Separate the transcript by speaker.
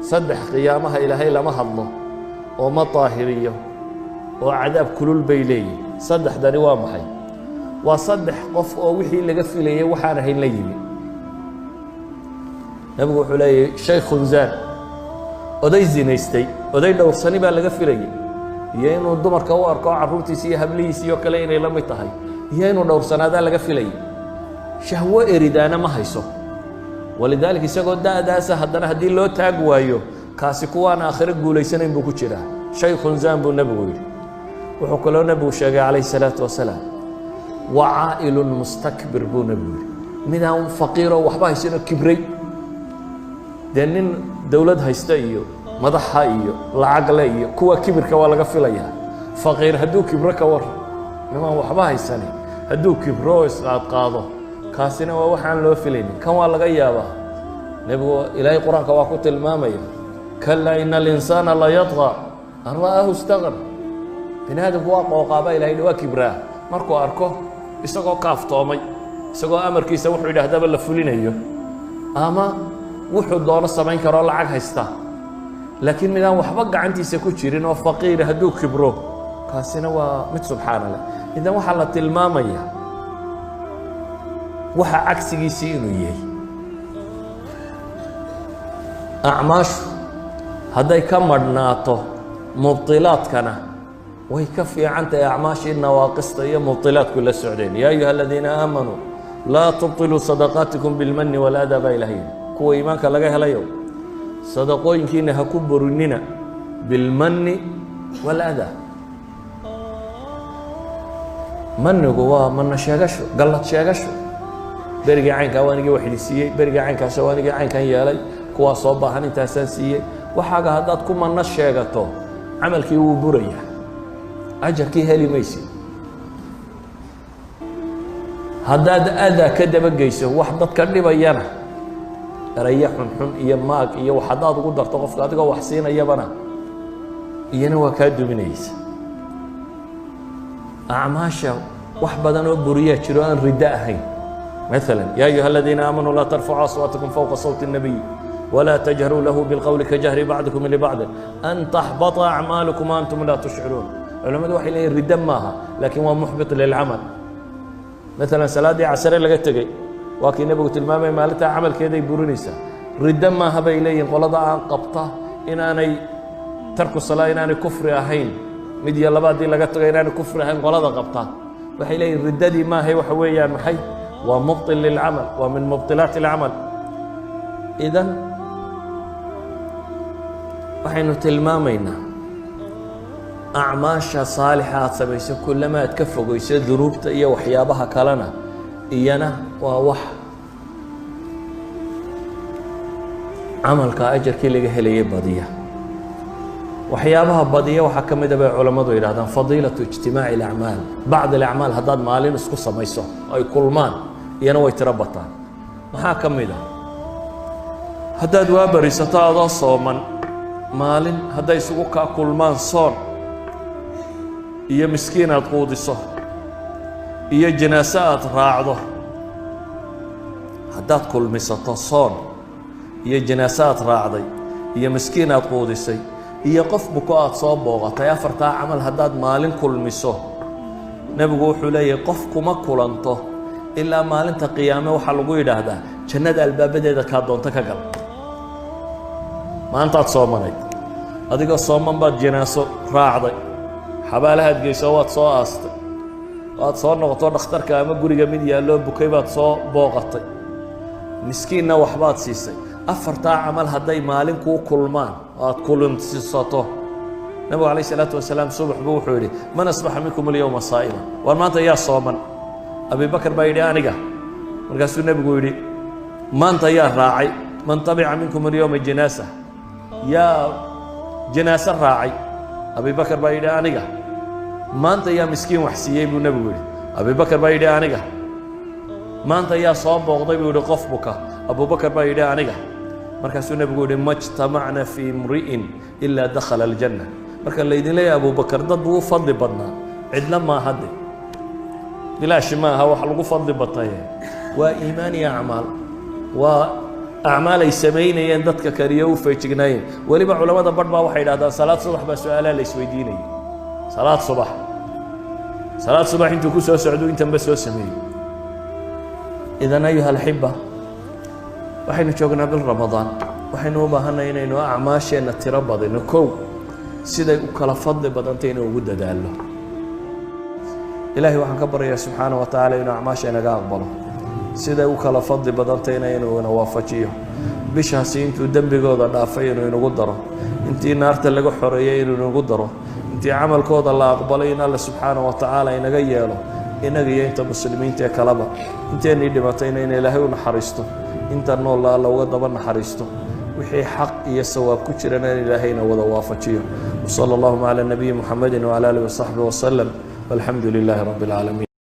Speaker 1: Saddex qiyaamaha Ilaahay lama hadlo oo ma daahiriyo oo cadaab kulul bay leeyihin. Saddexdani waa maxay? Waa saddex qof oo wixii laga filayay waxaan ahayn la yimi. Nebigu wuxuu leeyahy: شيخ زان, oday zinaystay. Oday dhowrsani baa laga filayay, iyo inuu dumarka u arko carruurtiisi iyo hablihiisi iyo kale inay la mid tahay, iyo inuu dhowrsanaadaa laga filayay. Shahwo eridaana ma hayso. ولذلك isagoo da'daasa haddana haddii loo taag waayo, kaasi kuwaan aakhiro guulaysanayn buu ku jiraa. شيخ زان buu nebigu yidhi. Wuxuu kaloo nebigu sheegay calayhi الsalaatu wasalaam: وعائل مستكبر buu nebigu yidhi. Midaan faqiiroo waxba haysanoo kibray. Dee nin dowlad haysta iyo madaxa iyo lacagle iyo kuwa kibirka waa laga filayaa. Faqiir hadduu kibro, ka war? Nimaan waxba haysanin hadduu kibro oo isqaadqaado, kaasina waa waxaan loo filaynin. Kan waa laga yaabaa. Nebigu, Ilaahay Qur-aanka waa ku tilmaamaya: كلا إن الإنسان ليطغى أن رآه استغنى. Bini aadamku waa qooqaaba, Ilahay waa kibraa markuu arko isagoo kaaftoomay, isagoo amarkiisa wuxuu yidhaahdaba la fulinayo ama wuxuu doono samayn karoo lacag haysta. Laakiin midaan waxba gacantiisa ku jirin oo faqiira hadduu kibro, kaasina waa mid subxaana leh. Idan waxaa la tilmaamaya waxa cagsigiisii inuu yahay. Acmaashu hadday ka madhnaato mubdilaadkana, way ka fiican tahay acmaashii nawaaqista iyo mubdilaadku la socdeen. يا أيها الذين آمنوا لا تبطلوا صدقاتكم بالمن والأذى baa Ilahay yidhi. Kuwa iimaanka laga helayo, sadaqooyinkiina ha ku burinina بالمن والأذى. Manigu waa mana sheegasho, gallad sheegasho. Berigii caynkaa waa anigii wax idin siiyey, berigii caynkaas waa anigii caynkan yeelay, kuwaa soo baahan intaasaan siiyey. Waxaaga haddaad ku manno sheegato, camalkii wuu burayaa, ajarkii heli maysid. Haddaad adaa ka dabageyso, wax dadka dhibayana, erayo xunxun iyo maag iyo wax haddaad ugu darto qofka adigoo wax siinayabana, iyana waa kaa duminaysa. Acmaasha wax badan oo buriyaa jiro aan riddo ahayn. Maala, يا أيها الذين آمنوا لا ترفعوا أصواتكم فوق صوت النبي ولا تجهروا له بالقول كجهر بعضكم لبعض أن تحبط أعمالكم وأنتم لا تشعرون. Culamadu waxay leeyihin riddo maaha, laakiin waa محبط للعمل. Maalan, salaaddii casare laga tegey waa kii nebigu tilmaamay, maalintaa camalkeeday burinaysaa. Riddo maaha bay leeyihin qolada aan qabta inaanay ترك الصلاة inaanay kufri ahayn, mid iyo laba haddii laga tago inaanay kufri ahayn qolada qabta, waxay leeyihin riddadii maahay. Waxa weeyaan maxay? Waa مبطل للعمل, waa من مبطلات العمل. Idan waxaynu tilmaamaynaa acmaasha saalixa aad samayso, kullama aad ka fogeyso dunuubta iyo waxyaabaha kalena, iyana waa wax camalka ajarkii laga helayay badiya. Waxyaabaha badiya waxaa ka mida bay culammadu yidhahdaan فضيلة اجتماع الأعمال. بعض الأعمال haddaad maalin isku samayso, ay kulmaan, iyana way tiro bataan. Maxaa ka mid a? Haddaad waa barisato adoo sooman, maalin hadday isugu kaa kulmaan soon iyo miskiin aad quudiso iyo janaaso aad raacdo, haddaad kulmisato soon iyo janaaso aad raacday iyo miskiin aad quudisay iyo qof buko aad soo booqatay, afartaa camal haddaad maalin kulmiso, nebigu wuxuu leeyahay qof kuma kulanto ilaa maalinta qiyaame waxaa lagu yidhaahdaa jannada albaabadeeda kaa doonto ka gal. Maantaad soomanayd, adigoo sooman baad janaaso raacday, xabaalahaad geyso, waad soo aastay, waad soo noqoto, dhakhtarka ama guriga mid yaalloo bukay baad soo booqatay, miskiinna waxbaad siisay. Afartaa camal hadday maalin kuu kulmaan oo aad kulansiisato, nabigu calayh isalaatu wasalaam subax buu wuxuu yidhi: من أصبح منكم اليوم صائما? War maanta yaa sooman? Abi Bakar baa yidhi: aniga. Markaasuu nebigu yidhi: maanta yaa raacay? من تبع منكم اليوم جنازة? Yaa janaaso raacay? Abi Bakar baa yidhi: aniga. Maanta yaa miskiin wax siiyey? Buu nebigu yidhi. Abi Bakar baa yidhi: aniga. Maanta yaa soo booqday? Buu yidhi qof buka. Abubakar baa yidhi: aniga. Markaasuu nebigu yidhi: ما اجتمعن في امرئ إلا دخل الجنة. Marka laydin leeyahay Abubakar dad buu u fadli badnaa, cidna maaha de, bilaashi maaha wax lagu fadli bataye. Waa iimaan iyo acmaal, waa Acmaal ay samaynayeen dadka kaniyo u feejignaayeen. Weliba culammada barh baa waxay idhahdaan salaad subax baa su-aalaha la isweydiinayay. Salaad subax, salaad subax intuu ku soo socdo intanba soo sameeyey. إذن أيها الأحبة, waxaynu joognaa bil Ramadaan. Waxaynu u baahanay inaynu acmaasheenna tiro badino. Kow, siday u kala fadli badantay inuu ugu dadaallo. Ilaahay waxaan ka baryayaa subxaana wa tacaala inuu acmaasha inaga aqbalo, siday u kala fadli badantayna inuu ina waafajiyo, bishaasi intuu dembigooda dhaafay inuu inagu daro, intii naarta laga xoreeyey inuu inagu daro, intii camalkooda la aqbalay in Alle subxaana wa tacaala inaga yeelo, inaga iyo inta muslimiinta ee kaleba. Inteennii dhimatayna in Ilaahay u naxariisto, inta noolla Alla uga daba naxariisto, wixii xaq iyo sawaab ku jirana in Ilaahayna wada waafajiyo. وصلى اللهم على نبي محمد وعلى آله وصحبه وسلم والحمد لله رب العالمين.